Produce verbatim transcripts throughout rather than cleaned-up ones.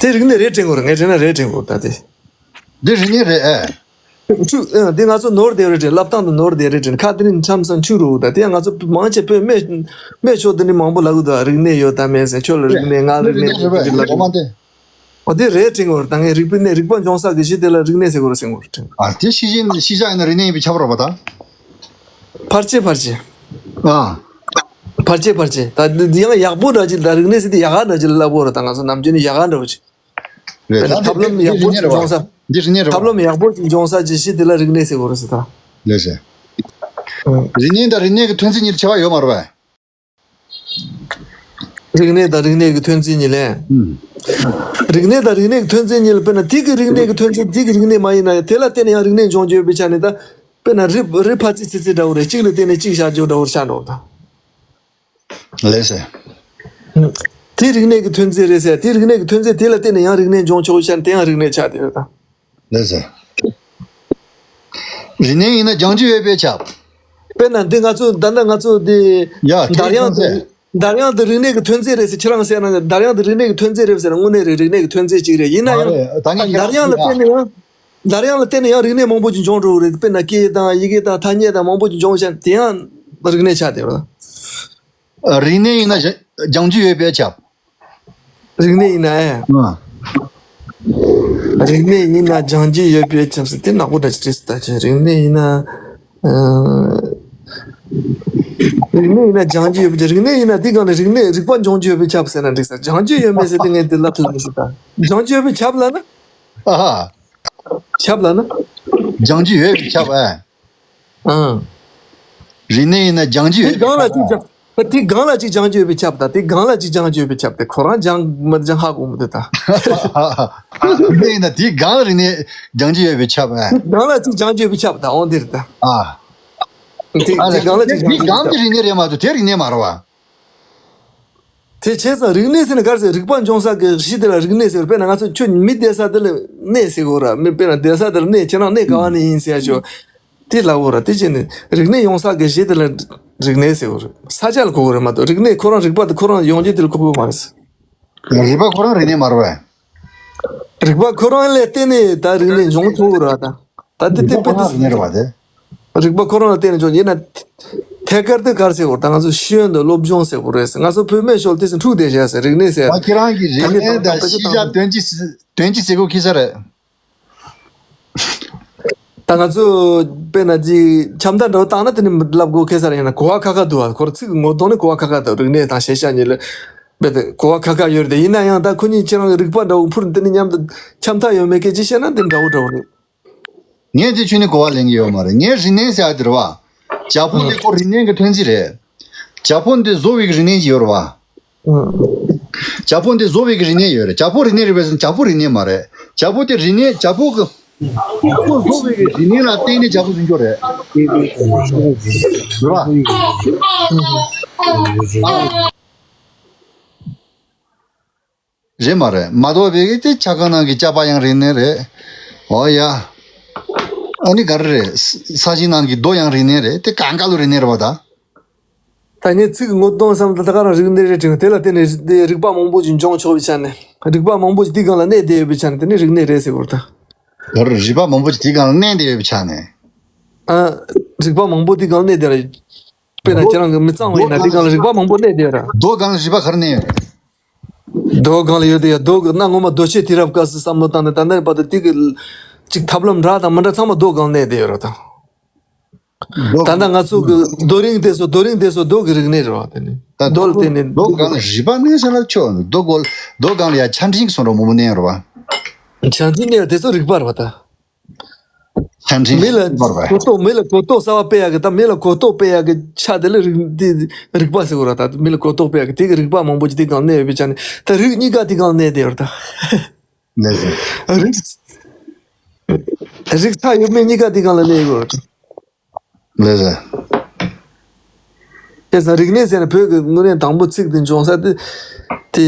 དེ་རིག་གནས་རེད་དྲན་གོ་ར། ངས་དྲན་ན་རེད་དྲན་གོ་ད་དེ། འདི་རིག་གནས་རེད་ཨེ། ཆུ་ཨ། འདི་ང་ཚོ་ནོར་བསྡད་རེད་དྲན། བསླབ་སྟངས་དུ་ནོར་བསྡད་རེད་དྲན། ཁ་དེ་ནི་མཚམས་མཚམས་ཆུ་རུ་ད་དེ་ཡང་ང་ཚོ་མང་ཆེ་བོད་སྨད་སྨད་ཕྱོགས་དེ་ནི་མང་པོ་ལབ་གི་འདུག་རིག་གནས་ཡོད་ད་མེད་ཟེར། ཁྱོད་ལ་རིག་གནས། ང་རིག་གནས་ཡོད་དེ་ལབ་གི་འདུག་འོ་དེ་རེད་དྲན་གོ་ར། ད་ངས་རིག་པའི་གནས་རིག་པ་འབྱུང་ས་གི་གཞི་དེ་ལ་རིག་གནས་ཟེར་གོ་ར་ཟེར་གོ་ར་དྲན། ཨ་དེ་ཤེས་བཞིན་ཤེས་བྱ་ཡིན་ན་རིག་གནས་ཡིན་པས་ཁྱབ་རོགས་པ་ད། ཕལ་ཆེར་ཕལ་ཆེར། ཨ། ཕལ་ཆེར་ཕལ་ཆེར། ད་འདི་ཡང་ཡག་པོ་འདྲ་ཅིག་ད་རིག་གནས་ཟེར་དེ་ཡག་ག་འདྲ་ཅིག་ལབ་གོ་ར། ད་ང་ཚོ་ནམ་རྒྱུན་ནི་ཡག་ག་འདྲ་བོ་ཅིག་རེད། དཔེར་ན་ད་ཐབས་ལམ་འདི་ཡག་པོ་ཅིག་འབྱུང་ས། འདི་རིག་གནས་རེད་བ། ཐབས་ལམ་ཡག་པོ་ཅིག་འབྱུང་ས་ཅིག་ཤེས་དེ་ལ་རིག་གནས་ཟེར་གོ་ར་ཟེར་ད། ལགས་སེ། ཨང་། རིག་གནས་དང་རིག་གནས་ཀྱི་ཐོན་རྫས་གཉིས་ལ་ཁྱད་པར་ཡོད་མ་རེད་བས། རིག་གནས་དང་རིག་གནས་ཀྱི་ཐོན་རྫས་གཉིས་ལས། ཨང་། རིག་གནས་དང་རིག་གནས་ཀྱི་ཐོན་རྫས་གཉིས་ལ་དཔེར་ན་དེ་གི་རིག་གནས་ཀྱི་ཐོན་རྫས་དེ་གི་རིག་གནས་མ་ཡིན་ན་ཡང་དེ་ལ་བརྟེན་ནས་ཡང་རིག་གནས་འབྱུང་རྒྱུ་ཡོད་པའི་ཆ་ནས་ད། དཔེར་ན་རི་རི་ཕ་ཙི་ཙི་ཙི་འདྲ་བོ་རེད། གཅིག་ལ་བརྟེན་ནས་གཅིག་བཞག་རྒྱུ་འདྲ་བོར་ཆགས་འགྲོ་ད། ལགས་སེ། དེ་རིག་གནས་ཀྱི་ཐོན་རྫས་རེད་ཟེར། དེ་རིག་གནས་ཀྱི་ཐོན་རྫས་དེ་ལ་བརྟེན་ནས་ཡང་རིག་གནས་འབྱུང་ཆོག་ཤར་དེ་ཡང་རིག་གནས་ཆགས་བསྡད་ཡོད་ད། ལགས་སེ། རིག་གནས་ཡིན་ན་སྦྱང་རྒྱུ་ཡོད་པས་ཁྱབ། དཔེར་ན་འདི་ང་ཚོ་ད་ལྟ་ང་ཚོ་འདི་ཡ་དེ་འདར་དབྱངས་ཐོན་རྫས། འདི་འདར་དབྱངས་འདི་རིག་གནས་ཀྱི་ཐོན་རྫས་རེད་ཟེར། ཁྱེད་རང་ཟེར་ན་འདར་དབྱངས་འདི་རིག་གནས་ཀྱི་ཐོན་རྫས་རེད་ཟེར་ན་དངོས་གནས་རེད། རིག་གནས་ཀྱི་ཐོན་རྫས་གཅིག་རེད། ཡིན་ན་མ་ཡང་རེད། ད་ངས་ཁྱེད་འདར་དབྱངས་ལ་བརྟེན་ནས་ཡང་འདར་དབྱངས་ལ་བརྟེན་ནས་ཡང་རིག་གནས་མང་པོ་ཅིག་འབྱུང་འགྲོ་གི་རེད། དཔེར་ན་སྐད་དང་ཡི་གེ་དང་ཐ་སྙད་དང་མང་པོ་ཅིག་འབྱུང་ཤར་དེ་ཡང་རིག་གནས་ཆགས་བསྡད་ཡོད་རེད། རིག་གནས་ཡིན་ན་སྦྱང་རྒྱུ་ཡོད་པས་ཁྱབ། རིག་གནས་ཡིན་ན་ཨེ། ཨ། རིག་གནས་ཡིན་ན་སྦྱང་རྒྱུ་ཡོད་པས་ཁྱབ་ཟེར་དེ་ནག་པོ་འདྲ་ཅིག་བྲིས་སོང་ད་ཁྱེད། རིག་གནས་ཡིན་ན། ཨ། རིག་གནས་ཡིན་ན་སྦྱང་རྒྱུ་ཡོད་པས། རིག་གནས་ཡིན་ན་དེ་གང་ལ་རིག་གནས་རིག་པ་འབྱུང་རྒྱུ་ཡོད་པས་ཁྱབ་ཟེར་ན་འགྲིག་ས། སྦྱང་རྒྱུ་ཡོད་མེད་ཟེར་དེ་ངས་དེ་ལབ་ཐུབ་མི་ཤེས་ད། སྦྱང་རྒྱུ་ཡོད་པས་ཁྱབ་ལབ་ན། ཨ་ཧ། ཁྱབ་ལབ་ན། སྦྱང་རྒྱུ་ཡོད་པས་ཁྱབ་ཨེ། ཨང་། རིག་གནས་ཡིན་ན་སྦྱང་རྒྱུ་ཡོད་པས་ཁྱབ་ཨེ། དེ་གང་ལ་ཅིག་སྦྱང་། དེ་གང་ལ་ཅིག་སྦྱང་རྒྱུ་ཡོད་པས་ཁྱབ་ད། དེ་གང་ལ་ཅིག་སྦྱང་རྒྱུ་ཡོད་པས་ཁྱབ་སྟེ་ཁོ་རང་སྦྱང་མི་སྦྱང་ཧ་གོ་མི་འདུག་ད། རིག་གནས་ཡིན་ན་དེ་གང་ལ་རིག་གནས་སྦྱང་རྒྱུ་ཡོད་པས་ཁྱབ་ཨེ། དེ་གང་ལ་ཅིག་སྦྱང་རྒྱུ་ཡོད་པས་ཁྱབ་ད། འོང་འདིར་ད། ཨ། དེ་ཨ་དེ་ལས་གང་ལ་ཅིག་སྦྱང་རྒྱུ་ཡོད་པས་ཁྱབ། དེ་གང་དེ་རིག་གནས་རེད་མ་གཏོགས་དེ་རིག་གནས་མ་རེད་བ། དེ་བྱས་ཙང་རིག་གནས་ཟེར་ན་ག་རེ་ཟེར། རིག་པ་འབྱུང་ས་གི་གཞི་དེ་ལ་རིག་གནས་ཟེར། དཔེར་ན་ང་ཚོ་ཁྱོད་མི་བསྡད་ས་དེ་ལ་གནས་ཟེར་གོ་ར། མི་དཔེར་ན་བསྡད་ས་དེ་ལ་གནས། ཁྱེད་རང་གནས་ག་བ་ནས་ཡིན་ཟེར་ཡ་ཆོ་དེ་ལབ་གོ་ར། དེ་བྱས་ནས་རིག་གནས་ཡོང་ས་གི་གཞི་དེ་ལ་རིག་གནས་ཟེར་གོ་ར། ས་ཆ་ལ་གོ་གོ་ར་མ་གཏོགས་རིག་གནས་ཁོ་རང་རིག་པ་དེ་ཁོ་རང་ཡོང་རྒྱུ་དེ་ལ་གོ་གོ་མ་རེད། རིག་པ་ཁོ་རང་རིག་གནས་མ་རེད་པས། རིག་པ་ཁོ་རང་ལ་བརྟེན་ནས་ད་རིག་གནས་འབྱུང་ཐུབ་ར་ད། ད་དེ་དེ་དཔེ་དེ། རིག་པ་ཁོ་རང་རིག་གནས་རེད་པ་དེ། རིག་པ་ཁོ་རང་ལ་བརྟེན་ནས་འབྱུང་། ཡིན་ན་ཐད་ཀར་དེ་ག་རེ་ཟེར་གོ་ར། ད་ང་ཚོ་ཤེས་ཡོན་དང་སློབ་སྦྱོང་ཟེར་གོ་རེད་ཟེར། ང་ཚོ་བོད་སྨད་ཤོར་དེ་ཚོ་འཁྲུག་བསྡད་བཞག་ཟེར། རིག་གནས་ཟེར། ད་ཁྱེད་རང་གི་རིག་གནས་དང་ཤེས་བྱ་དོན་གཅིག་དོན་གཅིག་ཟེར་གོ་ཁི་ས་རེད། ད་ང་ཚོ་དཔེར་ན་ཅིག་ཁྱབ་མཐའ་འདྲ་བོ་བཏང་ན་དེ་ནི་ལབ་དགོས་ཁེ་ས་རེད། ཡིན་ན་གོ་བ་ཁ་ཁ་འདུག་བ། ཁོ་ར་ཚིག་གི་ངོ་གདོང་ནི་གོ་བ་ཁ་ཁ་འདུག་རིག་གནས་དང་ཤེས་བྱ་གཉིས་ལ་རྦད་དེ་གོ་བ་ཁ་ཁ་ཡོད་རེད་དེ། ཡིན་ན་ཡང་ད་ཁོ་གཉིས་ཁྱེད་རང་གི་རིག་པ་འདྲ་བོ་འཕུར་དེ་ནི་མཉམ་དུ་ཁྱབ་མཐའ་ཡོད་མེད་སྐད་ཆ་བཤད་ན་དེ་འདྲ་བོ་འདྲ་བོ་རེད། ངས་དེ་ཁྱོད་ནི་གོ་བ་ལེན་གི་ཡོད་མ་རེད། ངས་རིག་གནས་ཟེར་ཡ་དེ་རེད་བ། བྱ་ཕོ་འདི་ཁོ་རིག་གནས་ཀྱི་ཐོན་རྫས་རེད། བྱ་ཕོ་འདི་བཟོ་བའི་གི་རིག་གནས་ཅིག་ཡོད་རེད་བ། ཨང་། བྱ་ཕོ་འདི་བཟོ་བའི་གི་རིག་གནས་ཡོད་རེད། བྱ་ཕོ་རིག་གནས་རེད་པས་ཟེར་ན་བྱ་ཕོ་རིག་གནས་མ་རེད། བྱ་ཕོ་དེ་རིག་གནས་བྱ་ཕོ་གི་ཁོ་བཟོ་བའི་གི་རིག་གནས་ལ་བརྟེན་ནས་བྱ་ཕོ་བཟོ་རྒྱུ་རེད། རེད་བ། རེད་མ་རེད། མ་གཏོགས་པའི་གི་དེ་ཆ་ཁང་ནང་གི་ཅ་པ་ཡང་རིག་གནས་རེད། འོ་ཡ། ཨ་ནི་ག་རེ་རེད། ས་ས་ཞིང་ནང་གི་རྡོ་ཡང་རིག་གནས་རེད། དེ་གང་ག་ལོ་རིག་གནས་རེད་བ་ད། ད་ངས་ཚིག་ངོ་གདོང་བསམ་ད་ད་ག་རང་རིག་གནས་རེད་དྲན། དེ་ལ་བརྟེན་ནས་དེ་རིག་པ་མང་པོ་ཅིག་འབྱུང་ཆོག་པའི་ཆ་ནས། རིག་པ་མང་པོ་ཅིག་དེའི་སྒང་ལ་གནས་བསྡད་ཡོད་པའི་ཆ་ནས་དེ་ནི་རིག་གནས་རེད་ཟེར་དགོས་རེད་ད། ད་རིག་པ་མང་པོ་ཅིག་དེའི་སྒང་ལ་གནས་བསྡད་ཡོད་པའི་ཆ་ནས། ཨ། རིག་པ་མང་པོ་དེའི་སྒང་ལ་གནས་བསྡད་རེད། དཔེར་ན་ཁྱེད་རང་གི་མི་གཙང་བ་ཡིན་ན་དེའི་སྒང་ལ་རིག་པ་མང་པོ་གནས་བསྡད་ཡོད་ར། རྡོ་སྒང་ལ་རིག་པ་ག་རེ་གནས་ཡོད་རེད། རྡོ་སྒང་ལ་ཡོད་དེ་ཡ། རྡོ་གི་གནའ་སྔོན་མ་རྡོ་ཆས་དུས་རབས་སྐབས་སུ་བསམ་བློ་བཏང་ནས་ད་ལྟའི་བར་དུ་དེ་གི་ཅིག་ཐབས་ལམ་འདྲ་དང་མི་འདྲ་ཚང་མ་རྡོ་སྒང་གནས་བསྡད་ཡོད་རེད་ད། རྡོ། ད་ལྟ་ང་ཚོ་གི་རྡོ་རིང་དེ་ཚོ་རྡོ་རིང་དེ་ཚོ་རྡོ་གི་རིག་གནས་རེད་བ། དེ་ནི་ད་རྡོ་ལ་བརྟེན་ནས། རྡོ་སྒང་ལ་རིག་པ་གནས་ས་ལ་ཆོག་རྡོ་སྒང་རྡོ་སྒང་ལ་ཡ་ཆ་འཕྲིན་གསུང་རོགས་མང་པོ་གནས་ཡོད་རེད་བ། ཆ་འཕྲིན་གནས་དེ་ཚོ་རིག་པ་རེད་བ་ད། ཆ་འཕྲིན་མི་ལ་རིག་པ་རེད་བ། གོ་རྟོགས། མི་ལ་གོ་རྟོགས་གསར་བ་སྤེལ་ཡག་གི་ད་མི་ལ་གོ་རྟོགས་སྤེལ་ཡག་གི་ཆ་དེ་ལ་རིག་དེ་རིག་པ་ཟེར་དགོས་རེད་ད། མི་ལ་གོ་རྟོགས་སྤེལ་ཡག་གི་དེ་གི་རིག་པ་མང་པོ་ཅིག་དེ་སྒང་གནས་ཡོད་པའི་ཆ་ནས་ད་རིག་གཉིས་ཀ་དེ་སྒང་གནས་བསྡད་ཡོད་རེད་ད། ལགས་སོ། རིག་རིག་ཚ་ཡོད་མེད་གཉིས་ཀ་དེ་སྒང་ལ་གནས་ཡོད་རེད། ལགས་སོ། དེ་ཙང་རིག་གནས་ཟེར་ན་བོད་ཀྱི་དངོས་གནས་དང་པོ་ཚིག་དེ་འབྱུང་ས་དེ་དེ་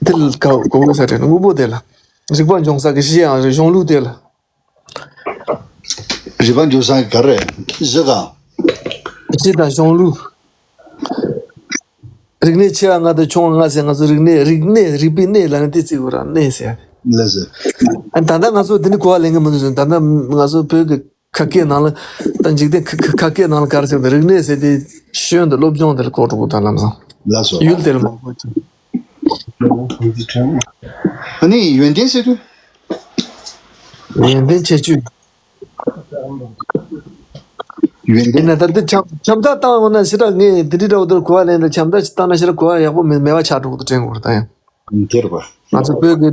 དེ་ལ་གོ་གོ་དགོས་ས་རེད། དངོས་པོ་དེ་ལ་རིག་པ་འབྱུང་ས་གི་གཞི་ཡང་གཞུང་ལུགས་དེ་ལ། རིག་པ་འབྱུང་ས་ག་རེ་གཞི་ག་གཞི་དང་གཞུང་ལུགས། རིག་གནས་ཆེ་བ་ལྔ་དང་ཆུང་བ་ལྔ་ཟེར། ང་ཚོ་རིག་གནས་རིག་གནས་རིག་པའི་གནས་ལབ་ན་དེ་བརྩི་དགོས་ར། གནས་ཟེར། ལགས་སོ། ཨ་ད་ལྟ་ང་ཚོ་འདི་ནས་གོ་བ་ལེན་གི་མི་འདུག་ཟེར། ད་ལྟ་ང་ཚོ་བོད་ཀྱི་ཁ་སྐད་ནང་ལ། ད་འཇིག་རྟེན་ཁ་ཁ་ཁ་སྐད་ནང་ལ་ག་རེ་ཟེར་བ། རིག་གནས་ཟེར་དེ་ཤོད་འདི་སློབ་སྦྱོང་དེ་ལ་གོ་འགྲོ་གི། ད་ལམ་སང་། ལགས་སོ། ཡུལ་དེ་ལ་མ་གོ་ཅིག་ཨ་ནི་ཡོན་ཏན་ཟེར་དུས། ཡོན་ཏན་ཁྱད་ཆོས། ཡོན་ཏན། ཡིན་ན་ད་འདི་ཁྱབ་ཁྱབ་བསྒྲགས་བཏང་འོང་ན་ཞེ་དྲག་ངས་འདི་འདྲ་འདྲ་བོ་དེར་གོ་བ་ལེན་ན། ཁྱབ་བསྒྲགས་ཅིག་བཏང་ན་ཞེ་དྲག་གོ་བ་ཡག་པོ་མེད་མེད་པ་ཆགས་འགྲོ་གི་འདུག་དྲན་གོ་ར། ད་ཡང་། དེ་རེད་པ། ང་ཚོ་བོད་ཀྱི་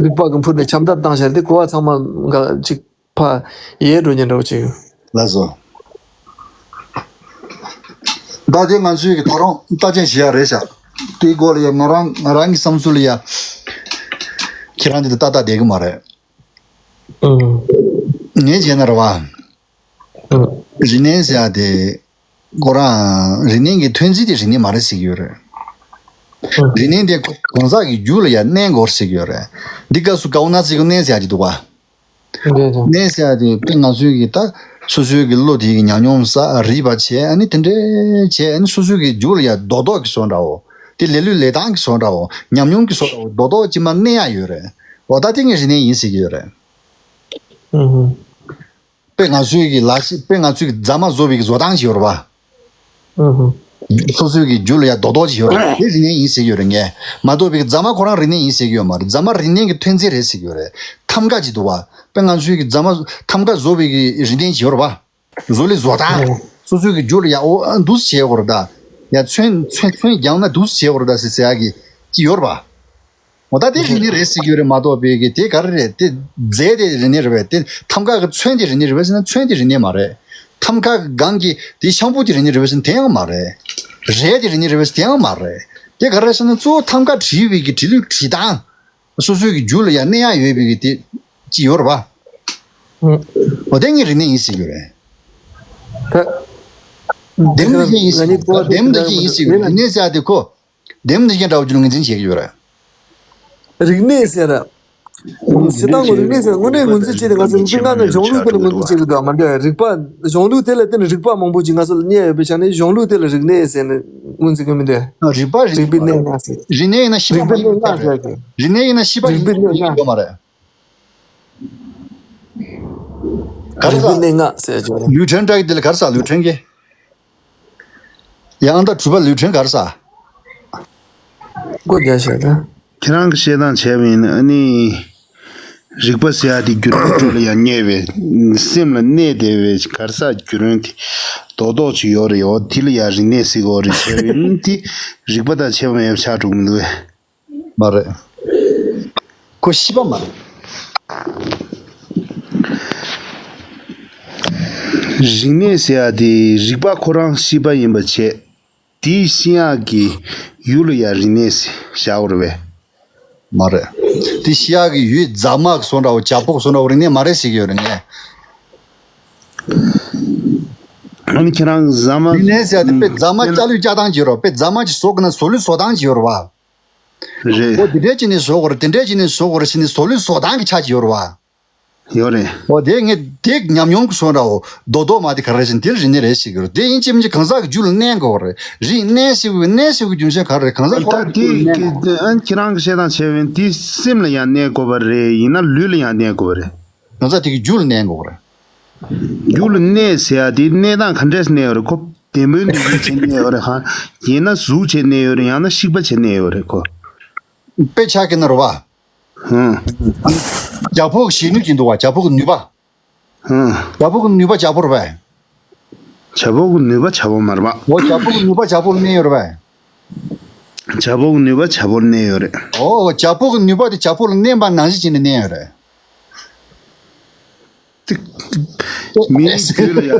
རིག་པ་གི་འཕུར་ནས་ཁྱབ་བསྒྲགས་བཏང་བཞག་དེ་གོ་བ་ཚང་མ་འགའ་ཅིག་ཕར་ཡལ་འགྲོ་ཉེན་འདྲ་བོ་ཅིག་ཡོད། ལགས་སོ། ད་དེ་ང་ཚོའི་གི་ད་རུང་བརྟག་དཔྱད་བྱེད་ཡ་རེད་ཤག་དེའི་སྐོར་ལ་ཡ་ང་རང་ང་རང་གི་བསམ་ཚུལ་ལ་ཡ། ཁྱེད་རང་དེ་ཏག་ཏག་བསྡད་གི་མ་རེད། ཨང་། ངས་བྱས་ན་རེད་བ། ཨང་། རིག་གནས་ཟེར་ཡ་དེ། ཁོ་རང་རིག་གནས་ཀྱི་ཐོན་རྫས་དེ་རིག་གནས་མ་རེད་ཟེར་གྱི་ཡོད་རེད། ཨང་། རིག་གནས་དེ་གང་ཟག་གི་རྒྱུད་ལ་ཡ་གནས་དགོས་ཟེར་གྱི་ཡོད་རེད། འདི་སྐབས་སུ་དགའ་བོ་ན་ཚིག་གི་གནས་ཟེར་ཡ་ཅིག་འདུག་བ། རེད་རེད། གནས་ཟེར་ཡ་དེ་དཔེ་ང་ཚོའི་གི་ད་སོ་སོའི་གི་བློ་དེ་གི་ཉམས་མྱོང་བསགས། རིག་པ་བྱས། ཨ་ནི་དེ་འདྲས་བྱས། ཨ་ནི་སོ་སོའི་གི་རྒྱུད་ལ་ཡ་རྡོག་རྡོག་གི་བཟོ་འདྲ་བོ། དེ་ལས་ལུས་ལས་སྟངས་ཀྱི་བཟོ་འདྲ་བོ། ཉམས་མྱོང་གི་བཟོ་འདྲ་བོ། རྡོག་རྡོག་ཅིག་མར་གནས་ཡ་ཡོད་རེད། འོ་ད་དེ་ངས་རིག་གནས་ཡིན་ཟེར་གྱི་ཡོད་རེད། ཨུ་ཧུ། དཔེ་ང་ཚོའི་གི་ལག་ཤེས། དཔེ་ང་ཚོའི་གི་རྫ་མ་བཟོ་བའི་གི་བཟོ་སྟངས་ཅིག་ཡོད་རེད་བ། ཨུ་ཧུ། སོ་སོའི་གི་རྒྱུད་ལ་ཡ་རྡོག་རྡོག་ཅིག་ཡོད་རེད་བ། དེ་རིག་གནས་ཡིན་ཟེར་གྱི་ཡོད་རེད་ངས། མ་གཏོགས་པའི་གི་རྫ་མ་ཁོ་རང་རིག་གནས་ཡིན་ཟེར་གྱི་ཡོད་མ་རེད། རྫ་མ་རིག་གནས་ཀྱི་ཐོན་རྫས་རེད་ཟེར་གྱི་ཡོད་རེད། ཐམ་ཀ་ཅིག་འདུག་བ། དཔེ་ང་ཚོའི་གི་རྫ་མ་ཐམ་ཀ་བཟོ་བའི་གི་རིག་གནས་ཅིག་ཡོད་རེད་བ། བཟོ་ལས་བཟོ་སྟངས། ཨུ། སོ་སོའི་གི་རྒྱུད་ལ་ཡ་འོ་ཨ་འདུག་སེ་བྱེད་དགོས་རེད་ད། ཡ་ཚོན་ཚོན་ཚོན་རྒྱག་ན་འདུག་སེ་བྱེད་དགོས་རེད་ད་ཟེར་ཟེར་ཡ་གི་ཅིག་ཡོད་རེད་བ། འོ་ད་དེ་རིག་གནས་རེད་ཟེར་གྱི་ཡོད་རེད། མ་གཏོགས་པའི་གི་དེ་ག་རེ་རེད། དེ་རྫས་དེ་རིག་གནས་རེད་པས། དེ་ཐམ་ཀ་གི་ཚོན་དེ་རིག་གནས་རེད་པས་ཟེར་ན་ཚོན་དེ་རིག་གནས་མ་རེད། ཐམ་ཀ་གི་སྒང་གི་དེ་ཤམ་བུ་དེ་རིག་གནས་རེད་པས་ཟེར་ན་དེ་ཡང་མ་རེད། རས་དེ་རིག་གནས་རེད་པས་ཟེར་ན་དེ་ཡང་མ་རེད། དེ་ག་རེ་རེད་ཟེར་ན་གཙོ་བོ་ཐམ་ཀ་བྲིས་པའི་གི་བྲིས་ལུགས་བྲིས་སྟངས། སོ་སོའི་གི་རྒྱུད་ལ་ཡ་གནས་ཡ་ཡོད་པའི་གི་དེ་ཅིག་ཡོད་རེད་པ། ཨུ། འོ་དེ་ངས་རིག་གནས་ཡིན་ཟེར་གྱི་ཡོད་རེད། ད་ལྡེམ་ལྡེ་ཅན་ཡིན་ཟེར་གྱི་ཡོད་རེད། ལྡེམ་ལྡེ་ཅན་ཡིན་ཟེར་གྱི་ཡོད་རེད། རིག་གནས་ཟེར་ཡ་དེ་ཁོ། ལྡེམ་ལྡེ་ཅན་འདྲ་བོ་ཅིག་ལ་ངོས་འཛིན་བྱེད་ཀྱི་ཡོད་རེད། རིག་གནས་ཟེར་ན། སྤྱིར་བཏང་གི་རིག་གནས་ཟེར་ན་དངོས་གནས་ངོས་འཛིན་བྱས་ཏེ་ང་ཚོ་མི་ཚེ་སྔ་ནས་གཞུང་ལུགས་དེ་ལ་ངོས་འཛིན་བྱེད་ཀྱི་འདུག་མ་འདྲ་བའི་རིག་པ། གཞུང་ལུགས་དེ་ལ་བརྟེན་ནས་རིག་པ་མང་པོ་ཅིག་ང་ཚོ་ལ་རྙེད་ཡོད་པའི་ཆ་ནས་གཞུང་ལུགས་དེ་ལ་རིག་གནས་ཟེར་ནས་ངོས་འཛིན་གྱི་མི་འདུག་རིག་པ་རིག་རིག་པའི་གནས་ལྔ་ཟེར། རིག་གནས་ཡིན་ན་ཤེས་པ་རིག་པའི་གནས་ལྔ་ཟེར་གི། རིག་གནས་ཡིན་ན་ཤེས་པ་རིག་པའི་གནས་ལྔ། ཡོད་མ་རེད། ག་རེ་རིག་པའི་ཟ། གནས་ལྔ་ཟེར་གྱི་རེད། ལུས་ཕྲན་འདྲ་གི་དེ་ལ་ག་རེ་ཟ། ལུས་ཕྲན་གྱི། ཡང་ཨ་མདའ་གྲུ་པ་ལུས་ཕྲན་ག་རེ་ཟ། སྒོ་རྒྱག་བཞག་ད། ཁྱེད་རང་གི་བཤད་སྟངས་བྱས་པ་ཡིན་ན་ཨ་ནི། རིག་པ་ཟེར་ཡ་དེ་རྒྱུ་ནོར་འགྲོ་ལ་ཡང་རྙེད་པའི་སེམས་ལ་གནས་བསྡད་པའི་ག་རེ་ཟ་རྒྱུ་རོན་དེ་རྡོག་རྡོག་ཅིག་ཡོད་རེད། འོ་དེ་ལ་ཡང་རིག་གནས་ཟེར་གྱི་ཡོད་རེད་བྱས་པ་ཡིན་ན་དེ་རིག་པ་དང་ཁྱད་པར་མེད་པ་ཆགས་འགྲོ་གི་མི་འདུག་གས། མ་རེད། ཁོ་ཤེས་པ་མ་རེད། རིག་གནས་ཟེར་ཡ་དེ་རིག་པ་ཁོ་རང་ཤེས་པ་ཡིན་པ་བྱས། དེའི་ཤེས་ཡག་གི་ཡུལ་ལ་ཡ་རིག་གནས་ཟེར་བཞག་པ་རེད་པས། མ་རེད། དེ་ཤེས་ཡག་གི་ཡུལ་རྫ་མ་གི་བཟོ་འདྲ་བོ་ཇ་ཕོར་བཟོ་འདྲ་བོ་རིག་གནས་མ་རེད་ཟེར་གྱི་ཡོད་རེད་ངས། ཨ་ནི་ཁྱེད་རང་རྫ་མ། རིག་གནས་ཟེར་ཡ་དེ་དཔེ་རྫ་མ་ལྕགས་ལུད་བཅའ་སྟངས་ཀྱི་རོ། དཔེ་རྫ་མ་ཅིག་བཟོ་དགོས་ན་བཟོ་ལུགས་བཟོ་སྟངས་ཀྱི་ཡོད་རེད་བ། རེད། འོ་དེ་འདྲས་བྱས་ནས་བཟོ་དགོས་རེད། དེ་འདྲས་བྱས་ནས་བཟོ་དགོས་རེད་ཟེར་ནས་བཟོ་ལུགས་བཟོ་སྟངས་ཀྱི་ཆ་ཅིག་ཡོད་རེད་བ། ཡོད་རེད། འོ་དེ་ངས་དེ་ཉམས་མྱོང་གི་བཟོ་འདྲ་བོ་རྡོག་རྡོག་མ་དེ་ག་རེ་ཟེར་ན་དེ་ལ་རིག་གནས་རེད་ཟེར་གྱི་རེད། དེ་ཡིན་གཅིག་མིན་གཅིག་གང་ཟག་གི་རྒྱུད་ལ་གནས་དགོས་རེད། རིག་གནས་ཟེར་བའི་གནས་ཟེར་བའི་རྒྱུ་མཚན་ག་རེ་རེད། གང་ཟག་ཁོ་རང་གི་རྒྱུད་ལ་གནས་དགོས་རེད། ཨ་ཁྱེད་རང་གི་བཤད་སྟངས་བྱས་པ་ཡིན་དེ་སེམས་ལ་ཡང་གནས་དགོས་པ་རེད། ཡིན་ན་ལུས་ལ་ཡང་གནས་དགོས་པ་རེད། གང་ཟག་དེ་གི་རྒྱུད་ལ་གནས་དགོས་རེད། རྒྱུད་ལ་གནས་ཟེར་ཡ་དེ་གནས་སྟངས་ག་འདྲས་གནས་ཡོད་རེད། ཁོ་བདེ་མོའི་འདུ་འཛི་བྱས་གནས་ཡོད་རེད་ཧ། ཡིན་ན་ཟུག་བྱས་གནས་ཡོད་རེད། ཡང་ན་བཤིག་པ་བྱས་གནས་ཡོད་རེད་ཁོ། དཔེ་ཆ་གི་ན་རུ་བ། ཧུང་། ཇ་ཕོར་གྱི་བཞེས་ནུས་ཅིག་འདུག་བ། ཇ་ཕོར་གྱི་ནུས་པ། ཧུང་། ཇ་ཕོར་གྱི་ནུས་པ་ཇ་ཕོར་བས། ཇ་ཕོར་གྱི་ནུས་པ་ཇ་ཕོར་མ་རེད་པ། འོ་ཇ་ཕོར་གྱི་ནུས་པ་ཇ་ཕོར་གནས་ཡོད་རེད་པས། ཇ་ཕོར་གྱི་ནུས་པ་ཇ་ཕོར་གནས་ཡོད་རེད། འོ་ཇ་ཕོར་གྱི་ནུས་པ་དེ་ཇ་ཕོར་ལ་གནས་པ་ནང་བཞིན་བྱས་ནས་གནས་ཡོད་རེད། ཏི། མིའི་རྒྱུད་ལ་ཡ།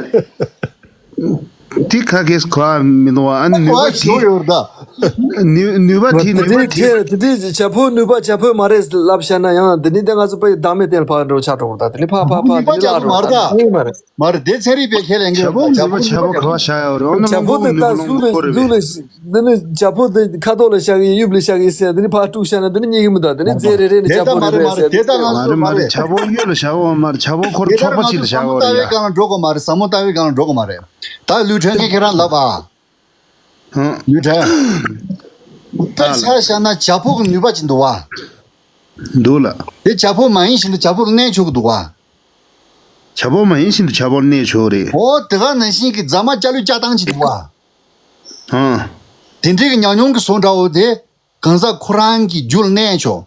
ཏི་ཁ་ཁེས་གོ་བ་མི་འདུག་བ། ཨ་ནི་ནུས་པ་གོ་བ་ཞིག་ཡོད་རེད་ད། ནུས་ནུས་པ་དེ་ནུས་པ་དེ། དེ་དེ་ཇ་ཕོར་ནུས་པ་ཇ་ཕོར་མ་རེད་ལབ་བཤད་ན་ཡང་དེ་ནི་དེ་ང་ཚོ་པའི་བདག་མེད་གཏན་ལ་ཕབ་འགྲོ་ཆགས་འགྲོ་གི་རེད་ད། དེ་ནི་ཕ་ཕ་ཕ་ནུས་པ་དེ་ནི་ཇ་ལ་ཕོར་མ་རེད་ད། འགྲོ་གི་མ་རེད། མ་རེད། དེ་ཚན་རིག་པའི་ཁས་ལེན་གྱི་ཡོད་རེད། ཇ་ཕོར་ཇ་ཕོར་ནུས་པ་ཇ་ཕོར་ག་བ་བཞག་ཡོད་རེད། འོ་ན་ཇ་ཕོར་དེ་ད་གཟུགས་ལ་གཟུགས་ལ། འདི་ནི་ཇ་ཕོར་དེ་ཁ་དོག་ལ་བཞག་གི་ཡིན། དབྱིབས་ལ་བཞག་གི་ཡིན་ཟེར། འདི་ནི་ཕར་དཀྲུགས་བཞག་ན་འདི་ནི་རྙེད་གི་མི་འདུག་འདི་ནི་རྫས་རེ་རེ་ནི་ཇ་ཕོར་རེད་པས་ཟེར། དེ་ལྟ་ང་ཚོ་མ་རེད་མ་རེད། ཇ་ཕོར་གཡུ་ལ་བཞག་ཡོད་མ་རེད། ཇ་ཕོར་ཁོ་རང་ཚོགས་པ་ཅིག་ལ་བཞག་ཡོད་རེད་ཡ། དེ་ལྟར་ང་ཚོ་ཟབ་མོ་ལྟ་བའི་སྒང་ལ་འགྲོ་དགོས་མ་རེད། ཟབ་མོ་ལྟ་བའི་སྒང་ལ་འགྲོ་དགོས་མ་རེད། ད་ལུས་ཕྲན་གྱིས་ཁྱེད་རང་ལབ་ཨ། ཧུང་། ལུས་ཕྲན། དཔེ་ཆ་བཞག་ན་བྱ་ཕོ་གི་ནུས་པ་ཅིག་འདུག་བ། འདུག་ལགས། དེ་བྱ་ཕོ་མ་ཡིན་བཞིན་དུ་བྱ་ཕོ་ལ་གནས་ཆོག་གི་འདུག་བ། བྱ་ཕོ་མ་ཡིན་བཞིན་དུ་བྱ་ཕོ་ལ་གནས་ཆོག་རེད། འོ་དེ་ག་ནང་བཞིན་གྱི་རྫ་མ་སྐྱ་ལོའི་སྐྱ་ཐང་ཅིག་འདུག་བ། ཨང་། དེ་འདྲའི་གི་ཉམས་མྱོང་གི་བཟོ་འདྲ་བོ་དེ། གང་ཟག་ཁོ་རང་གི་རྒྱུད་ལ་གནས་ཆོག།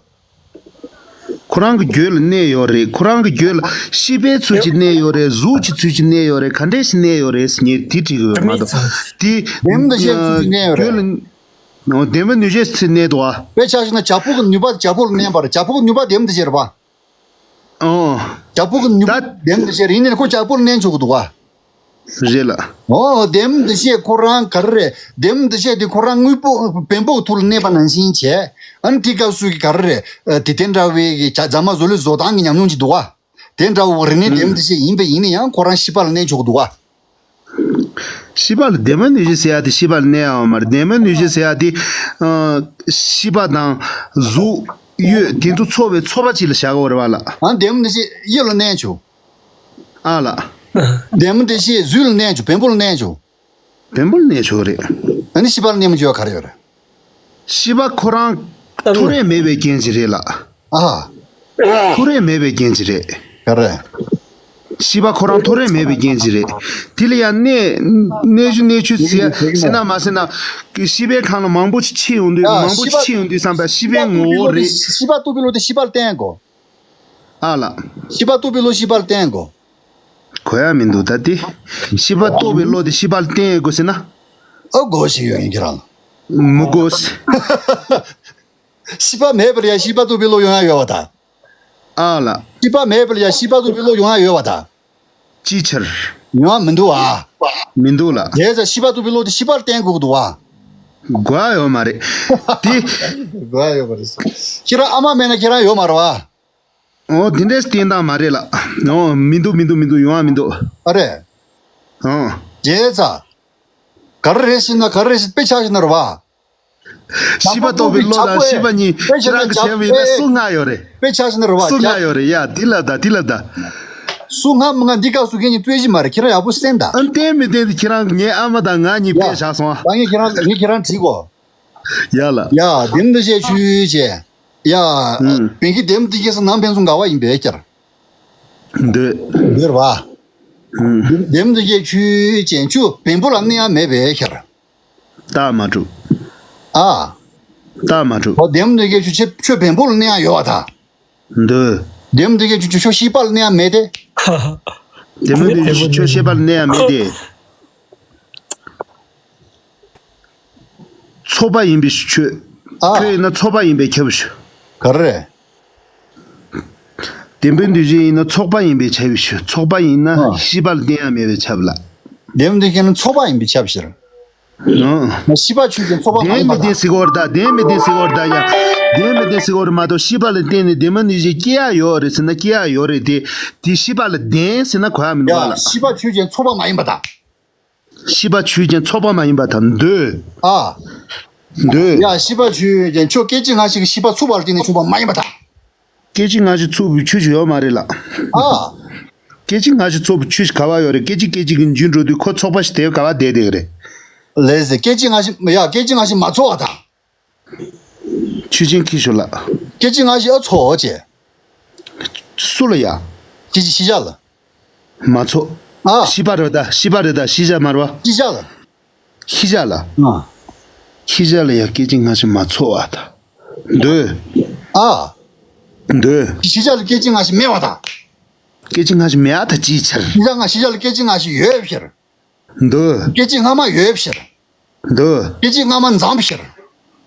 ཁོ་རང་གི་རྒྱུད་ལ་གནས་ཡོད་རེད། ཁོ་རང་གི་རྒྱུད་ལ་ཤེས་པའི་ཚུལ་གྱིས་གནས་ཡོད་རེད། གཟུགས་ཀྱི་ཚུལ་གྱིས་གནས་ཡོད་རེད། ག་འདྲས་ཤིག་གནས་ཡོད་རེད་ཟེར་ངས་དེ་དྲིས་གི་ཡོད་མ་གཏོགས། དེ་ལྡན་མིན་འདུ་བྱེད་ཚུལ་གྱིས་གནས་ཡོད་རེད། རྒྱུད་ལ། ཨོ། ལྡན་མིན་འདུ་བྱེད་ཚུལ་གནས་འདུག་བ། དཔེ་ཆ་བཞག་ན་བྱ་ཕོ་གི་ནུས་པ་བྱ་ཕོ་ལ་གནས་པ་རེད། བྱ་ཕོ་གི་ནུས་པ་ལྡན་མིན་འདུ་བྱེད་རེད་པ། ཨོ། བྱ་ཕོ་གི་ནུས་པ་ད་ལྡན་མིན་འདུ་བྱེད་རེད། ཡིན་ནའི་ཁོ་བྱ་ཕོ་ལ་གནས་ཆོག་གི་འདུག་བ། རེད་ལགས། ཨོ། ལྡན་མིན་འདུ་བྱེད་ཁོ་རང་ག་རེ་རེད། ལྡན་མིན་འདུ་བྱེད་དེ་ཁོ་རང་དངོས་པོ་བེམ་པོ་གི་ཐོག་ལ་གནས་པ་ནང་བཞིན་བྱས། ཨ་ནི་དེ་སྐབས་སུ་གི་ག་རེ་རེད། ཨ། དེ་དེ་འདྲ་བའི་གི་བྱ་རྫ་མ་བཟོ་ལུགས་བཟོ་སྟངས་ཀྱི་ཉམས་མྱོང་ཅིག་འདུག་བ། དེ་འདྲ་བོ་རིག་གནས་ལྡན་མིན་འདུ་བྱེད་ཡིན་པ་ཡིན་ན་ཡང་ཁོ་རང་ཤེས་པ་ལ་གནས་ཆོག་གི་འདུག་བ། ཤེས་པ་ལ་ལྡན་མིན་འདུ་བྱེད་ཟེར་ཡ་དེ་ཤེས་པ་ལ་གནས་ཡོད་མ་རེད། ལྡན་མིན་འདུ་བྱེད་ཟེར་ཡ་དེ། ཨ། ཤེས་པ་དང་གཟུགས་ཡུལ་དེ་ཚོ་ཚོགས་པའི་ཚོགས་པ་གཅིག་ལ་བཞག་གི་ཡོད་རེད་བ་ལགས། ཨ། ལྡན་མིན་འདུ་བྱེད་ཡུལ་ལ་གནས་ཆོག། ཨ་ལགས། ལྡན་མིན་འདུ་བྱེད་གཟུགས་ལ་གནས་ཆོག། བེམ་པོ་ལ་གནས་ཆོག། བེམ་པོ་ལ་གནས་ཆོག་རེད། ཨ་ནི་ཤེས་པ་ལ་གནས་མི་ཆོག་ག་རེ་ཡོད་རེད། ཤེས་པ་ཁོ་རང་ཐོ་རེ་མེད་པའི་རྐྱེན་གྱིས་རེད་ལགས། ཨ། ཐོ་རེ་མེད་པའི་རྐྱེན་གྱིས་རེད། ག་རེ། ཤེས་པ་ཁོ་རང་ཐོ་རེ་མེད་པའི་རྐྱེན་གྱིས་རེད། དེ་ལ་ཡང་གནས་གནས་ཆོག་གནས་ཆོག་ཟེར་ཟེར་ན་མ་ཟེར་ན། ཤེས་པའི་ཁམས་ལ་མང་པོ་ཞིག་ཕྱེ་ཡོང་དུས། ཨ། མང་པོ་ཤེས་པ། ཞིག་ཕྱེ་ཡོང་དུས་བསམ་པ་ཤེས་པའི་ངོ་བོ་རེད། ཤེས་པ་རྟོགས་པའི་བློ་དེ་ཤེས་པ་ལ་བརྟེན་དགོས། ཨ་ལགས། ཤེས་པ་རྟོགས་པའི་བློ་ཤེས་པ་ལ་བརྟེན་དགོས། གོ་ཡ་མི་འདུག་ད་དེ། ཤེས་པ་རྟོགས་པའི་བློ་དེ་ཤེས་པ་ལ་བརྟེན་དགོས་ཟེར་ན། ཨ། དགོས་ཞིག་ཡོད་ཡིན་ཁྱེད་རང་། མི་དགོས། ཤེས་པ་མེད་པར་ཡང་ཤེས་པ་རྟོགས་པའི་བློ་ཡོང་ཡ་ཡོད་པ་ད། ཨ་ལགས། ཤེས་པ་མེད་པར་ཡང་ཤེས་པ་རྟོགས་པའི་བློ་ཡོང་ཡ་ཡོད་པ་ད། ཅིའི་ཕྱིར། ཡོང་ཡ་མི་འདུག་ཨ། མི་འདུག་ལགས། དེ་ཚོ་ཤེས་པ་རྟོགས་པའི་བློ་དེ་ཤེས་པ་ལ་བརྟེན་དགོས་ཀྱི་འདུག་ཨ། དགོས་ཡ་ཡོད་མ་རེད། དེ། དགོས་ཡ་ཡོད་མ་རེད། ཁྱེད་རང་ཨ་མ་མེད་ན་ཁྱེད་རང་ཡོད་མ་རེད་བ། ཨོ། དེ་འདྲའི་བསྟན་སྟངས་མ་རེད་ལགས། ཨོ། མི་འདུག་མི་འདུག་མི་འདུག་ཡོང་བ་མི་འདུག་ཨ་རེད། ཨོ། རྒྱལ་ཚ། ག་རེ་རེད་ཟེར་ན་ག་རེ་རེད་ཟེར། དཔེ་ཆ་བཞག་ན་རེད་བ། ཤེས་པ་རྟོགས་པའི་བློ་དང་ཤེས་པ་གཉིས་ཁྱེད་རང་གིས་བྱས་པ་ཡིན་ན་སུ་སྔ་ཡོད་རེད། དཔེ་ཆ་བཞག་ན་རེད་བ། སུ་སྔ་ཡོད་རེད་ཡ། དེ་ལབ་ད་དེ་ལབ་ད། སུ་སྔ་མི་སྔ་འདི་སྐབས་སུ་ཁྱེད་གཉིས་རྩོད་གཞི་མ་རེད། ཁྱེད་རང་ཡག་པོ་གསན་ད། ཨ། བསྟན་མི་བསྟན་དེ་ཁྱེད་རང་ངའི་ཨ་མ་དང་ང་གཉིས་ཡ། དཔེ་བཞག་སོང་ཨ། ད་ངས་ཁྱེད་རང་ངས་ཁྱེད་རང་དྲིས་གོ། ཡ་ལགས། ཡ། ལྡན་མིན་འདུ་བྱེད་ཆོས་ཅན། ཡ། ཨུམ། བོད་ཀྱི་ལྡན་མིན་འདུ་བྱེད་ཟེར་ནང་ཕན་ཚུན་འགལ་བ་ཡིན་པས་ཁྱེར། འདོད། འདོད་རེད་བ། ཨུམ། ལྡན་མིན་འདུ་བྱེད་ཆོས་ཅན། ཁྱོད་བེམ་པོ་ལ་གནས་ཡ་མེད་པས་ཁྱེར། རྟགས་མ་གྲུབ། ཨ། རྟགས་མ་གྲུབ། འོ། ལྡན་མིན་འདུ་བྱེད་ཆོས་ཅན། ཁྱོད་བེམ་པོ་ལ་གནས་ཡ་ཡོད་པ་ད། འདོད། ལྡན་མིན་འདུ་བྱེད་ཆོས་ཅན། ཁྱོད་ཤེས་པ་ལ་གནས་ཡ་མེད་དེ། ལྡན་མིན་འདུ་བྱེད་ཆོས་ཅན། ཁྱོད་ཤེས་པ་ལ་གནས་ཡ་མེད་དེ། ཚོགས་པ་ཡིན་པའི་ཕྱིར། ཨ། ཁྱོད་ཡིན་ན་ཚོགས་པ་ཡིན་པས་ཁྱབ་ཞུ། ག་རེ། ལྡན་མིན་འདུ་བྱེད་ཡིན་ན་ཚོགས་པ་ཡིན་པས་ཁྱབ་ཞུ། ཚོགས་པ་ཡིན་ན། ཨ། ཤེས་པ་ལ་བརྟེན་ཡ་མེད་པས་ཁྱབ་ལ། ལྡན་མིན་འདུ་བྱེད་ཡིན་ན་ཚོགས་པ་ཡིན་པས་ཁྱབ་ཕྱིར། ཨ། ཤེས་པ་ཆོས་ཅན། ཚོགས་པ་མ་ཡིན་པ་དང་། ལྡན་མིན་ལྡན་ཟེར་གོ་ར་ད། ལྡན་མིན་ལྡན་ཟེར་གོ་ར་ད་ཡ། ལྡན་མིན་ལྡན་ཟེར་གོ་ར་མ་གཏོགས་ཤེས་པ་ལ་བརྟེན་ནས་ལྡན་མིན་འདུ་བྱེད་སྐྱེ་ཡ་ཡོད་རེད་ཟེར་ན་སྐྱེ་ཡ་ཡོད་རེད་དེ། དེ་ཤེས་པ་ལ་བརྟེན་ཟེར་ན་གོ་ཡ་མི་འདུག་ཡ། ལ། ཤེས་པ་ཆོས་ཅན། ཚོགས་པ་མ་ཡིན་པ་དང་། ཤེས་པ་ཆོས་ཅན། ཚོགས་པ་མ་ཡིན་པ་དང་འདོད། ཨ། འདོད། ཡ། ཤེས་པ་ཆོས་ཅན། ཁྱོད་སྐད་ཅིག་སྔ་ཕྱི་གི་ཤེས་པ་ཚུགས་པ་ལ་བརྟེན་ནས་བྱུང་བ་མ་ཡིན་པ་དང་། སྐད་ཅིག་སྔ་ཕྱི་ཚུགས་པའི་ཆོས་ཤིག་ཡོད་མ་རེད་ལགས། ཨ། སྐད་ཅིག་སྔ་ཕྱི་ཚུགས་པའི་ཆོས་ཤིག་ག་བ་ཡོད་རེད། སྐད་ཅིག་སྐད་ཅིག་གི་འཇུག་འགྲོ་དུས་ཁོ་ཚོགས་པ་ཞིག་དེ་ག་བ་བསྡད་བསྡད་ཀྱི་རེད། ལགས་སེ། སྐད་ཅིག་སྔ་ཕྱི། ཡ། སྐད་ཅིག་སྔ་ཕྱི་མ་ཚོགས་པ་དང་། ཆོས་ཅན། ཁྱི་ཤོར་ལ། སྐད་ཅིག་སྔ་ཕྱི་ཨ་ཚོགས་ཅེས། སུ་ལ་ཡ། སྐད་ཅིག་ཤེས་བྱ་ལ། མ་ཚོགས། ཨ། ཤེས་པ་རེད་ད། ཤེས་པ་རེད་ད། ཤེས་བྱ་མ་རེད་བ། ཤེས་བྱ་ལ། ཤེས་བྱ་ལ། ཨ། ཤེས་བྱ་ལ་ཡ་སྐད་ཅིག་སྔ་ཕྱི་མ་ཚོགས་པ་ད། འདོད། ཨ། འདོད། ཤེས་བྱ་ལ་སྐད་ཅིག་སྔ་ཕྱི་མེད་པ་ད། སྐད་ཅིག་སྔ་ཕྱི་མེད་པ་ད་ཅིའི་ཕྱིར། ཤེས་བྱ་སྔ། ཤེས་བྱ་ལ་སྐད་ཅིག་སྔ་ཕྱི་ཡོད་ཕྱིར། འདོད། སྐད་ཅིག་སྔ་མ་ཡོད་ཕྱིར། འདོད། སྐད་ཅིག་སྔ་མ་འཛོམས་ཕྱིར།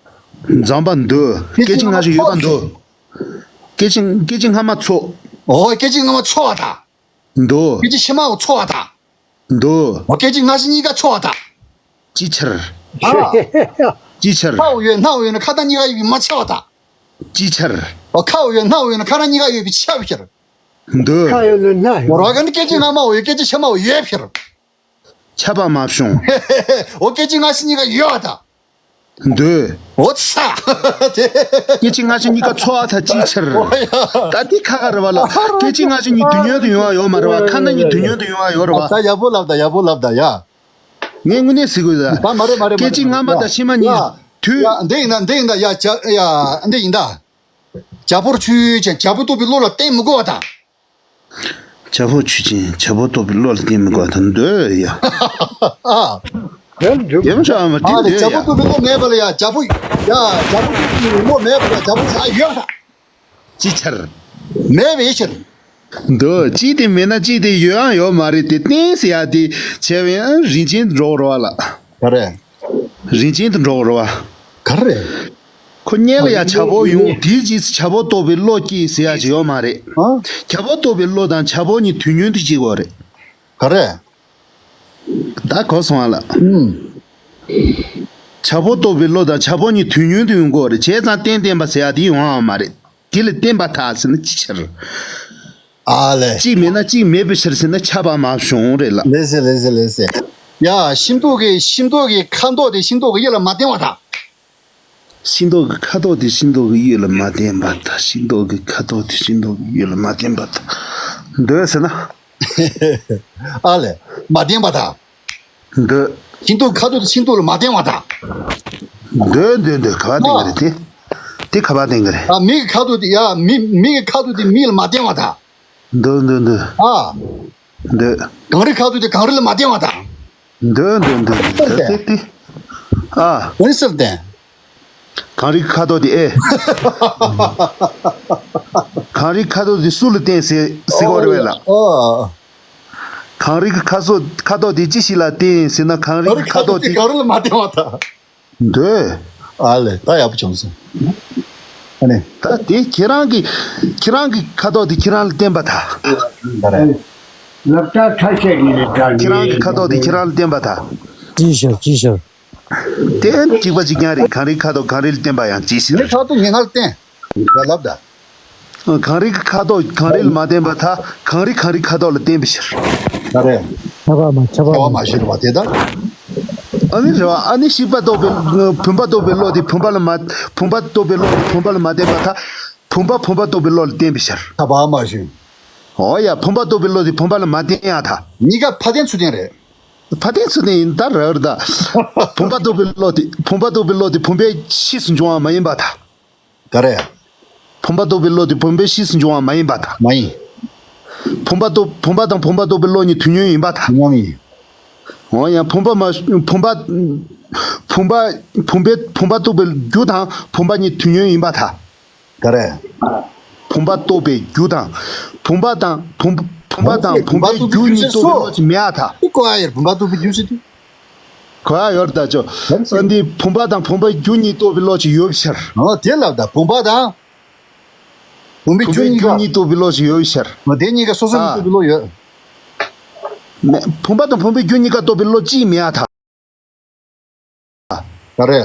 འཛོམས་པ་འདོད། སྐད་ཅིག་སྔ་ཕྱི་ཡོད་པ་འདོད། སྐད་ཅིག་སྐད་ཅིག་སྔ་མ་ཚོགས། འོ། སྐད་ཅིག་སྔ་མ་ཚོགས་པ་དང་། འདོད། སྐད་ཅིག་ཕྱི་མ་ཚོགས་པ་དང་། འདོད། འོ། སྐད་ཅིག་སྔ་ཕྱི་གཉིས་ཀ་ཚོགས་པ་དང་། ཅིའི་ཕྱིར། ཨ། ཅིའི་ཕྱིར། ཁ་འོ་ཡོད་སྣ་འོ་ཡོད་ན་ཁ་དང་གཉིས་ཀ་ཡོད་པའི་མ་ཁྱབ་པ་དང་། ཅིའི་ཕྱིར། འོ། ཁ་འོ་ཡོད་སྣ་འོ་ཡོད་ན་ཁ་དང་གཉིས་ཀ་ཡོད་པའི་ཁྱབ་ཕྱིར། འདོད། ཁ་ཡོད་ན་སྣ་ཡོད། འོ། ར་ག་ནི་སྐད་ཅིག་སྔ་མ་འོ་ཡོད། སྐད་ཅིག་ཕྱི་མ་འོ་ཡོད་ཕྱིར། ཁྱབ་པ་མ་བྱུང་། འོ། སྐད་ཅིག་སྔ་ཕྱི་གཉིས་ཀ་ཡོད་པ་དང་། འདོད། འོ་ཚ། དེ། སྐད་ཅིག་སྔ་ཕྱི་གཉིས་ཀ་ཚོགས་པ་དང་ཅིའི་ཕྱིར། འོ་ཡ། ད་འདི་ཁ་ཁ་རེད་བ་ལ། སྐད་ཅིག་སྔ་ཕྱི་གཉིས་དུས་མཉམ་དུ་ཡོང་བ་ཡོད་མ་རེད་བ། ཁ་ན་གཉིས་དུས་མཉམ་དུ་ཡོང་བ་ཡོད་རེད་བ། ད་ཡག་པོ་ལབ་ད། ཡག་པོ་ལབ་ད་ཡ། ངས་དངོས་གནས་ཟེར་དགོས་ད། ད་མ་རེད་མ་རེད་མ་རེད། སྐད་ཅིག་སྔ་མ་དང་ཕྱི་མ་གཉིས། ཡ། དུས། ཡ་འདི་ཡིན་ན་འདི་ཡིན་ད། ཡ་བྱ་ཡ་འདི་ཡིན་ད། བྱ་ཕོར་ཆུ་ཅན་བྱ་ཕོ་ལྟོགས་པའི་བློ་ལ་བརྟེན་མི་དགོས་པ་དང་། བྱ་ཕོ་ཆུ་ཅན་བྱ་ཕོ་ལྟོགས་པའི་བློ་ལ་བརྟེན་མི་དགོས་པ་དང་འདོད་ཡ། ཨ། ཡང་ཆ་མ་དེ་ཨ་ནི་འདོད་བྱ་ཡ། ཕོ་ལྟོགས་པའི་བློ་མེད་པ་ལ་ཡ་བྱ་ཕོ། ཡ་བྱ་ཕོ་ལྟོགས་པའི་བློ་མེད་པ་ལ་བྱ་ཕོ་བྱ་ཡོད་དང་། ཅི་ཕྱིར། མེད་པའི་ཕྱིར། འདོད་ཅི་དེ་མེད་ན་ཅི་དེ་ཡོད་ཡང་ཡོད་མ་རེད་དེ་བརྟེན་ཟེར་ཡ་དེ་བྱས་པའི་ཨ་རིན་ཆེན་འགྲོ་རོགས་ལ། ག་རེ། རིན་ཆེན་དུ་འགྲོ་རོགས། ག་རེ། ཁོ་སྔོན་ལ་ཡ་བྱ་ཕོ་ཡོང་དེའི་རྗེས་སུ་བྱ་ཕོ་ལྟོགས་པའི་བློ་སྐྱེས་ཟེར་ཡ་ཅིག་ཡོད་མ་རེད། ཨ། བྱ་ཕོ་ལྟོགས་པའི་བློ་དང་བྱ་ཕོ་གཉིས་དུས་མཉམ་དུ་སྐྱེ་དགོས་རེད། ག་རེ། ད་གོ་སོང་ཨ་ལ། ཨུམ། བྱ་ཕོ་ལྟོགས་པའི་བློ་དང་བྱ་ཕོ་གཉིས་དུས་མཉམ་དུ་ཡོང་དགོས་རེད། བྱས་ཙང་རྟེན་བརྟེན་པ་ཟེར་ཡ་དེ་ཡོང་ཡ་མ་རེད། དེ་ལ་བརྟེན་པ་དག་ཟེར་ན་ཅི་ཕྱིར། ཨ་ལས། གཅིག་མེད་ན་གཅིག་མེད་པའི་ཕྱིར་ཟེར་ན་ཁྱབ་པ་མ་བྱུང་རེད་ལ། ལེ་ཟེ་ལེ་ཟེ་ལེ་ཟེ། ཡ་ཤིང་ཏོག་གི་ཤིང་ཏོག་གི་ཁ་མདོག་དེ་ཤིང་ཏོག་གི་དབྱིབས་ལ་མ་བརྟེན་པ་དང་། ཤིང་ཏོག་གི་ཁ་དོག་དེ་ཤིང་ཏོག་གི་དབྱིབས་ལ་མ་བརྟེན་པ་དང་། ཤིང་ཏོག་གི་ཁ་དོག་དེ་ཤིང་ཏོག་གི་དབྱིབས་ལ་མ་བརྟེན་པ་དང་། འདོད་ཟེར་ན། ཨ་ལས། མ་བརྟེན་པ་དང་། འདོད། ཤིང་ཏོག་ཁ་དོག་དེ་ཤིང་ཏོག་ལ་མ་བརྟེན་པ་དང་། འདོད་འདོད་འདོད། ག་བ་བརྟེན་གི་རེད་དེ། དེ་ག་བ་བརྟེན་གི་རེད། ཨ་མིག་གི་ཁ་དོག་དེ་ཡ་མི་མིག་གི་ཁ་དོག་དེ་མིག་ལ་མ་བརྟེན་པ་དང་། འདོད་འདོད་འདོད། ཨ། འདོད། གངས་རིའི་ཁ་དོག་དེ་གངས་རི་ལ་མ་བརྟེན་པ་དང་། འདོད་འདོད་འདོད་འདོད། ད་དེ་དེ། ཨ། འོན་ཟེར་ཏེ། གངས་རིའི་ཁ་དོག་དེ་ཨེ། གངས་རིའི་ཁ་དོག་དེ་སུ་ལ་བརྟེན་ཟེར་ཟེར་གོ་རེད་བས་ལ། ཨོ། གངས་རིའི་ཁ་སོ་ཁ་དོག་དེ་ཅི་ཞིག་ལ་བརྟེན་ཟེར་ན། གངས་རིའི་ཁ་དོག་དེ་གངས་རི་ལ་མ་བརྟེན་པ་དང་། འདོད། ཨ་ལས། ད་ཡག་པོ་བྱུང་སོང་། ཨ་ནི། ད་དེ་ཁྱེད་རང་གི་ཁྱེད་རང་གི་ཁ་དོག་དེ་ཁྱེད་རང་ལ་བརྟེན་པ་དང་། ད་རེད། ལབ་ད་ཁ་ཤས་ཀྱི་ལས་ཀ་ཁྱེད་རང་གི་ཁ་དོག་དེ་ཁྱེད་རང་ལ་བརྟེན་པ་དང་། ཅི་ཤར་ཅི་ཤར། དེ་གཅིག་པ་གཅིག་རྐྱང་རེད། གངས་རིའི་ཁ་དོག་གངས་རི་ལ་བརྟེན་པ་ཡང་ཅི་ཤར། ངའི་ཁ་དོག་ངས་ང་ལ་བརྟེན། ལབ་ད། གངས་རིའི་ཁ་དོག་གངས་རི་ལ་མ་བརྟེན་པར་ཐལ། གངས་རི་གངས་རིའི་ཁ་དོག་ལ་བརྟེན་པའི་ཕྱིར། ད་རེད། ཁྱབ་པ་མ་ཁྱབ་པ་ཁྱབ་པ་མ་མ་ཤེས་པ་དེ་ད། ཨ་ནི་རེད་བ། ཨ་ནི་ཤེས་པ་རྟོགས་པའི་བུམ་པ་རྟོགས་པའི་བློ་དེ་བུམ་པ་ལ་མ་བུམ་པ་རྟོགས་པའི་བློ་དེ་བུམ་པ་ལ་མ་བརྟེན་པར་ཐལ། བུམ་པ་བུམ་པ་རྟོགས་པའི་བློ་ལ་བརྟེན་པའི་ཕྱིར། ཁྱབ་པ་མ་ཤེས། འོ་ཡ། བུམ་པ་རྟོགས་པའི་བློ་དེ་བུམ་པ་ལ་མ་བརྟེན་ཡ་ཐལ། གཉིས་ཀ་ཕར་བརྟེན་ཚུར་བརྟེན་རེད། ཕར་བརྟེན་ཚུར་བརྟེན་ཡིན་ད་རེད་ད། བུམ་པ་རྟོགས་པའི་བློ་དེ་བུམ་པ་རྟོགས་པའི་བློ་དེ་བུམ་པའི་ཕྱིས་སུ་འབྱུང་བ་མ་ཡིན་པར་ཐལ། ག་རེ། བུམ་པ་རྟོགས་པའི་བློ་དེ་བུམ་པའི་ཕྱིས་སུ་འབྱུང་བ་མ་ཡིན་པར་ཐལ། མ་ཡིན། བུམ་པ་རྟོགས་བུམ་པ་དང་བུམ་པ་རྟོགས་པའི་བློ་གཉིས་དུས་མཉམ་ཡིན་པར་ཐལ། དུས་མཉམ་ཡིན། འོ་ཡང་བུམ་པ་མ་བུམ་པ་བུམ་པ་བུམ་པའི་བུམ་པ་རྟོགས་པའི་རྒྱུ་དང་བུམ་པ་གཉིས་དུས་མཉམ་ཡིན་པར་ཐལ། ག་རེ། བུམ་པ་རྟོགས་པའི་རྒྱུ་དང་། བུམ་པ་དང་བུམ་བུམ་པ་དང་བུམ་པའི་རྒྱུ་གཉིས་རྟོགས་པའི་བློ་ཅིག་མེད་ཨ་ཐལ། དེ་གོ་ཡ་ཡོད་རེད། བུམ་པ་རྟོགས་པའི་རྒྱུ་ཟེར་དུས། གོ་ཡ་ཡོད་རེད་ད་ཅོ། ཨ་འདི་བུམ་པ་དང་བུམ་པའི་རྒྱུ་གཉིས་རྟོགས་པའི་བློ་ཅིག་ཡོད་པའི་ཕྱིར། ཨོ་དེ་ལབ་ད། བུམ་པ་དང་། བུམ་པའི་བུམ་རྒྱུ་པའི་གཉིས་རྒྱུ་ཀ་གཉིས་རྟོགས་པའི་བློ་ཅིག་ཡོད་པའི་ཕྱིར། ཨོ་དེ་གཉིས་ཀ་སོ་སོ་ནས་ཨ། རྟོགས་པའི་བློ་ཡོད། མེད། བུམ་པ་དང་བུམ་པའི་རྒྱུ་གཉིས་ཀ་རྟོགས་པའི་བློ་གཅིག་མེད་ཨ་ཐལ། ག་རེ།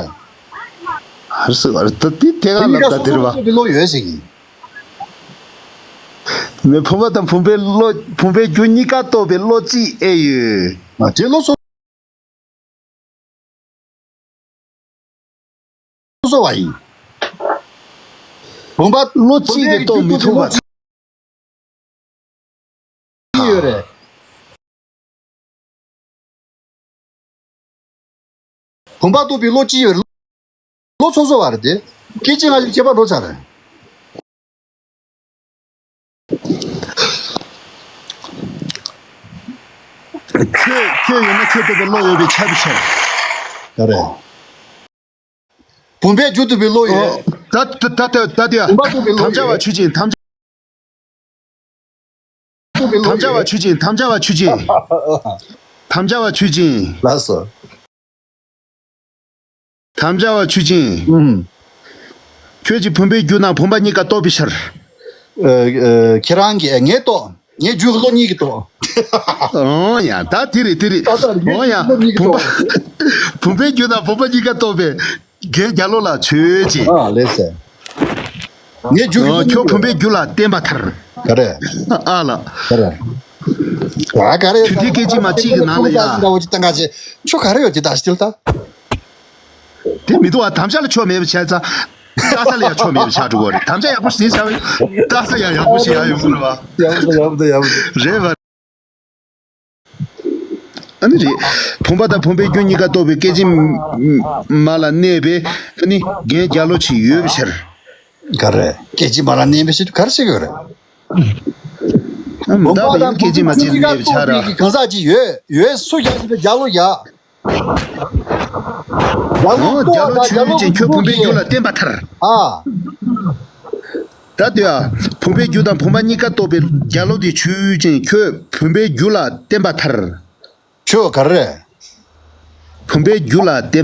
ཧར་སི་བར་ད་དེ་དེ་ག་ལབ་ད་དེ་རེད་བ། དེ་གཉིས་ཀ་སོ་སོ་ལ་བློ་ཡོད་ཟེར་གི། མེད། བུམ་པ་དང་བུམ་པའི་བློ་བུམ་པའི་རྒྱུ་གཉིས་ཀ་རྟོགས་པའི་བློ་གཅིག་ཨེ་ཡོད། ང་དེ་བློ་སོ་སོ་བ་ཡིན། བུམ་པ་བློ་གཅིག་གིས་རྟོགས་མི་ཐུབ་པ། ཡོད་རེད། བུམ་པ་རྟོགས་པའི་བློ་གཅིག་ཡོད་རེད། བློ་སོ་སོ་བ་རེད་དེ། སྐད་ཅིག་སྔ་ཕྱི་ཁྱད་པར་འགྲོ་ཚར་རེད། ཁྱོད་ཁྱོད་ཡོད་ན་ཁྱོད་རྟོགས་པའི་བློ་ཡོད་པས་ཁྱབ་པའི་ཕྱིར། ད་རེད། བུམ་པའི་རྒྱུ་རྟོགས་པའི་བློ་ཡོད། ད་ད་ད་ད་ད་དེ་ཡ། བུམ་པ་རྟོགས་པའི་བློ་ཡོད། དམ་བཅའ་བ་ཆོས་ཅན། དམ་བཅའ་དམ་བཅའ་བ་ཆོས་ཅན། དམ་བཅའ་བ་ཆོས་ཅན། དམ་བཅའ་བ་ཆོས་ཅན། ལགས་སོ། དམ་བཅའ་བ་ཆོས་ཅན། ཨུམ། ཁྱོད་ཀྱིས་བུམ་པའི་རྒྱུ་དང་བུམ་པ་གཉིས་ཀ་རྟོགས་པའི་ཕྱིར། ཨ། ཨ། ཁྱེད་རང་གིས་ངས་རྟོགས། ངའི་རྒྱུད་ཀྱི་བློ་གཉིས་ཀྱིས་རྟོགས། འོ་ཡ། ད་དེ་རེད་དེ་རེད། ད་ལྟ་ངའི་འོ་ཡ། རྒྱུད་ཀྱི་བློ་གཉིས་ཀྱིས་བུམ་པ་རྟོགས། བུམ་པའི་རྒྱུ་དང་བུམ་པ་གཉིས་ཀ་རྟོགས་པའི་རྒན་རྒྱ་ལོ་ལགས་ཆོས་ཅན། ཨ་ལེ་སེ། ངའི་རྒྱུད་ཀྱི་ཨ། བློ་གཉིས་ཁྱོད་བུམ་པའི་རྒྱུ་ལ་བརྟེན་པར་ཐལ། ག་རེ། ཨ་ལ། ག་རེ། ཨ་ག་རེ། དུས་མཐའི་སྐད་ཅིག་མ་གཅིག་གི་ནང་ལ་ཡ། འདྲ་བོ་ཅིག་བཏང་ག་ཅེ། ཁྱོད་ག་རེ་ཡོད་ཀྱི་ད་ཤི་ལྟ། དེ་མི་འདུག་ཨ། དམ་བཅའ་ལ་ཆོ་མེད་པ་བྱས་ཙང་། ལྟ་ས་ལ་ཡང་ཆོ་མེད་པ་ཆགས་འགྲོ་གི་རེད། དམ་བཅའ་ཡག་པོ་ཞིག་བྱས་ཙང་། ལྟ་ས་ཡང་ཡག་པོ་ཞིག་ཡང་ཡོང་གི་རེད་བ། ཡག་པོ་ཡག་པོ་ཡག་པོ། རེད་བ། ཨ་ནི་རེད། བུམ་པ་དང་བུམ་པའི་རྒྱུ་གཉིས་ཀ་རྟོགས་པའི་སྐད་ཅིག་མ་ལ་གནས་པའི་ཨ་ནི་རྒན་རྒྱ་ལོ་ཅིག་ཡོད་པའི་ཕྱིར། ག་རེ། སྐད་ཅིག་མ་ལ་གནས་པའི་ཕྱིར་དུ་ག་རེ་ཟེར་གྱི་ཡོད་རེད། ཨ་མ་བུམ་པ་དག་པ་ཡིན་དང་སྐད་ཅིག་མ་བུམ་པའི་ཅིག་རྒྱུ་གཉིས་ཀ་གནས་པའི་ཕྱིར་ར། རྟོགས་པའི་གི་གང་ཟག་ཅིག་ཡོད། ཡོད་སུ་རྒྱག་ཅིག་རྒྱ་ལོ་རྒྱག་རྒྱ་ལོ་ཨོ་རྒྱ་ལོ་རྟོགས་ཡ་རྒྱ་ཆོས་ལོ་ཅན་ཁྱོད་བུམ་པའི་རྒྱུ་ལ་བརྟེན་པ་ཐལ། ཨ། ད་ལྟོས་ཨ། བུམ་པའི་རྒྱུ་དང་བུམ་པ་གཉིས་ཀ་རྟོགས་པའི་རྒྱ་ལོ་དེ་ཆོས་ཅན་ཁྱོད་བུམ་པའི་རྒྱུ་ལ་བརྟེན་པ་ཐལ། ཁྱོད་ག་རེ། བུམ་པའི་རྒྱུ་ལ་བརྟེན།